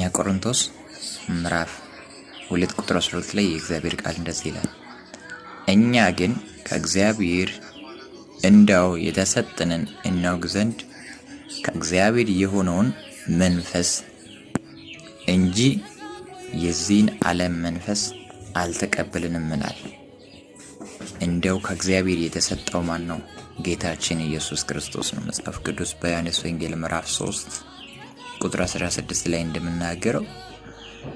አንደኛ ቆሮንቶስ ምዕራፍ 2 ቁጥር 12 ላይ የእግዚአብሔር ቃል እንደዚህ ይላል፣ እኛ ግን ከእግዚአብሔር እንዳው የተሰጠንን እናውቅ ዘንድ ከእግዚአብሔር የሆነውን መንፈስ እንጂ የዚህን ዓለም መንፈስ አልተቀበልንም ይላል። እንደው ከእግዚአብሔር የተሰጠው ማን ነው? ጌታችን ኢየሱስ ክርስቶስ ነው። መጽሐፍ ቅዱስ በዮሐንስ ወንጌል ምዕራፍ 3 ቁጥር 16 ላይ እንደምናገረው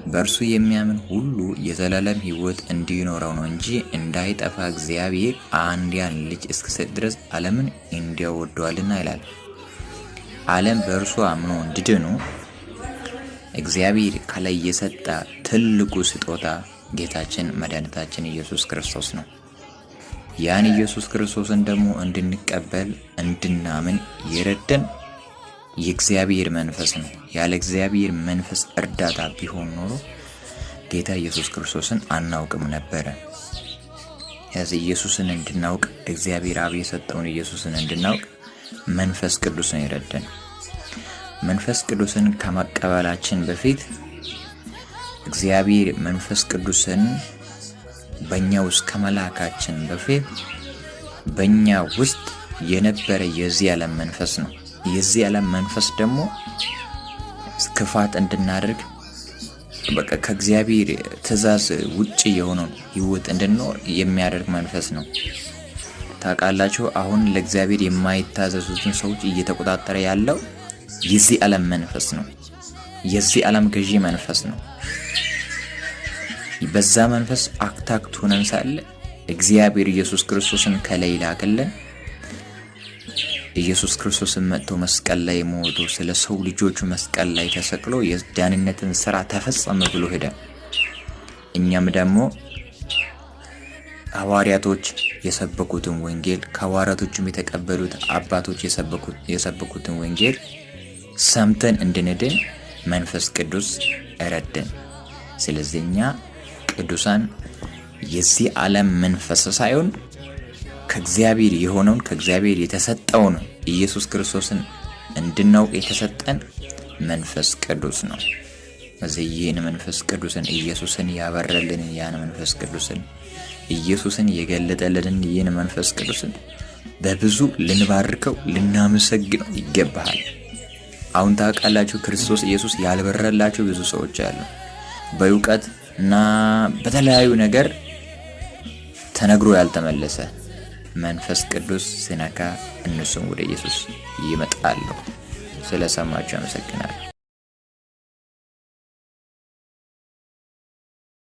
በእርሱ የሚያምን ሁሉ የዘላለም ሕይወት እንዲኖረው ነው እንጂ እንዳይጠፋ እግዚአብሔር አንድያን ልጅ እስኪሰጥ ድረስ ዓለምን እንዲያው ወዷልና ይላል። ዓለም በእርሱ አምኖ እንዲድኑ እግዚአብሔር ከላይ የሰጠ ትልቁ ስጦታ ጌታችን መድኃኒታችን ኢየሱስ ክርስቶስ ነው። ያን ኢየሱስ ክርስቶስን ደግሞ እንድንቀበል እንድናምን የረደን የእግዚአብሔር መንፈስ ነው። ያለ እግዚአብሔር መንፈስ እርዳታ ቢሆን ኖሮ ጌታ ኢየሱስ ክርስቶስን አናውቅም ነበረ። ስለዚህ ኢየሱስን እንድናውቅ፣ እግዚአብሔር አብ የሰጠውን ኢየሱስን እንድናውቅ መንፈስ ቅዱስን የረደን። መንፈስ ቅዱስን ከመቀበላችን በፊት፣ እግዚአብሔር መንፈስ ቅዱስን በእኛ ውስጥ ከመላካችን በፊት፣ በእኛ ውስጥ የነበረ የዚህ ዓለም መንፈስ ነው። የዚህ ዓለም መንፈስ ደግሞ ክፋት እንድናደርግ፣ በቃ ከእግዚአብሔር ትእዛዝ ውጭ የሆነውን ህይወት እንድንኖር የሚያደርግ መንፈስ ነው። ታውቃላችሁ፣ አሁን ለእግዚአብሔር የማይታዘዙትን ሰዎች እየተቆጣጠረ ያለው የዚህ ዓለም መንፈስ ነው። የዚህ ዓለም ገዢ መንፈስ ነው። በዛ መንፈስ attacked ሆነን ሳለ እግዚአብሔር ኢየሱስ ክርስቶስን ከላይ ላከልን። ኢየሱስ ክርስቶስን መጥቶ መስቀል ላይ ሞቶ፣ ስለ ሰው ልጆቹ መስቀል ላይ ተሰቅሎ የደህንነትን ስራ ተፈጸመ ብሎ ሄደ። እኛም ደግሞ ሐዋርያቶች የሰበኩትን ወንጌል፣ ከሐዋርያቶችም የተቀበሉት አባቶች የሰበኩትን ወንጌል ሰምተን እንድንድን መንፈስ ቅዱስ ረደን። ስለዚህ እኛ ቅዱሳን የዚህ ዓለም መንፈስ ሳይሆን ከእግዚአብሔር የሆነውን፣ ከእግዚአብሔር የተሰጠውን፣ ኢየሱስ ክርስቶስን እንድናውቅ የተሰጠን መንፈስ ቅዱስ ነው። እዚህ ይህን መንፈስ ቅዱስን፣ ኢየሱስን ያበረልንን ያን መንፈስ ቅዱስን፣ ኢየሱስን የገለጠልንን ይህን መንፈስ ቅዱስን በብዙ ልንባርከው ልናመሰግነው ይገባሃል። አሁን ታውቃላችሁ፣ ክርስቶስ ኢየሱስ ያልበረላቸው ብዙ ሰዎች አሉ። በእውቀት እና በተለያዩ ነገር ተነግሮ ያልተመለሰ፣ መንፈስ ቅዱስ ሲነካ እነሱም ወደ ኢየሱስ ይመጣሉ። ስለሰማችሁ አመሰግናለሁ።